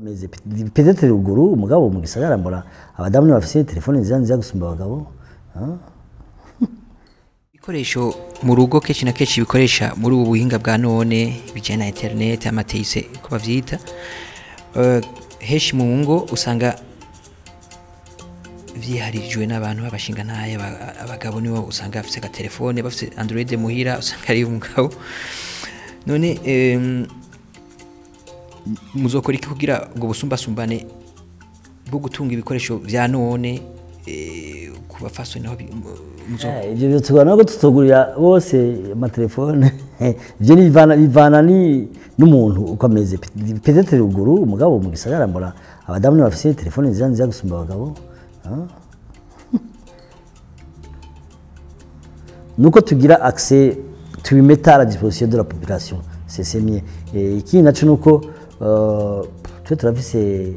Meze peut-être ruguru, umugabo mu gisagara mbona abadamu ni bafise telefone nziza nziza gusumba abagabo. Ibikoresho mu rugo kenshi na kenshi bikoresha muri ubu buhinga bwa none bijyanye na internet, amateyise ko bavyita, henshi mu ngo usanga vyiharijwe n'abantu b'abashinga ntaye, abagabo nibo usanga bafise agatelefone, bafise Android muhira, usanga ari umugabo. None muzokora iki kugira ubwo busumbasumbane bwo gutunga ibikoresho vya none ku bafasoni naho Ivyo bitugana ko tutugurira bose amatelefone. Ivyo ni bivana ni n'umuntu uko ameze. Peut-être ruguru, umugabo mu gisagara mbona abadamu ni bafise telefone nziza nziza gusumba abagabo. Nuko tugira accès, tubimeta à la disposition de la population, c'est mieux. Ikindi naco nuko twe turafise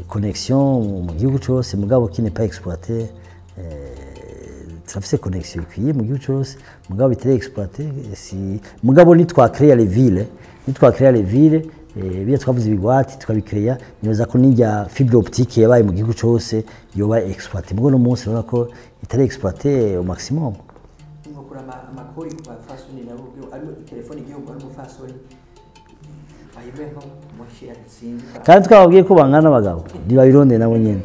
connexion mu gihugu cose, mugabo qui n'est pas exploité. Turafise connexion ikwiye mu gihugu cose, mugabo bitari exploité. Si mugabo nitwakrea les villes, nitwakrea les villes, biya twavuze ibigwati tukabikrea, nibaza ko n'irya fibre optique yabaye mu gihugu cose yoba exploité. Mugabo no munsi urabona ko itari exploité au maximum. Nkokura amakori ku bafasoni nabo ari telefone igihugu ari umufasoni bayibeho mushira sinzi. Kandi twababwiye ko bangana n'abagabo, ntibabironde nabo nyene.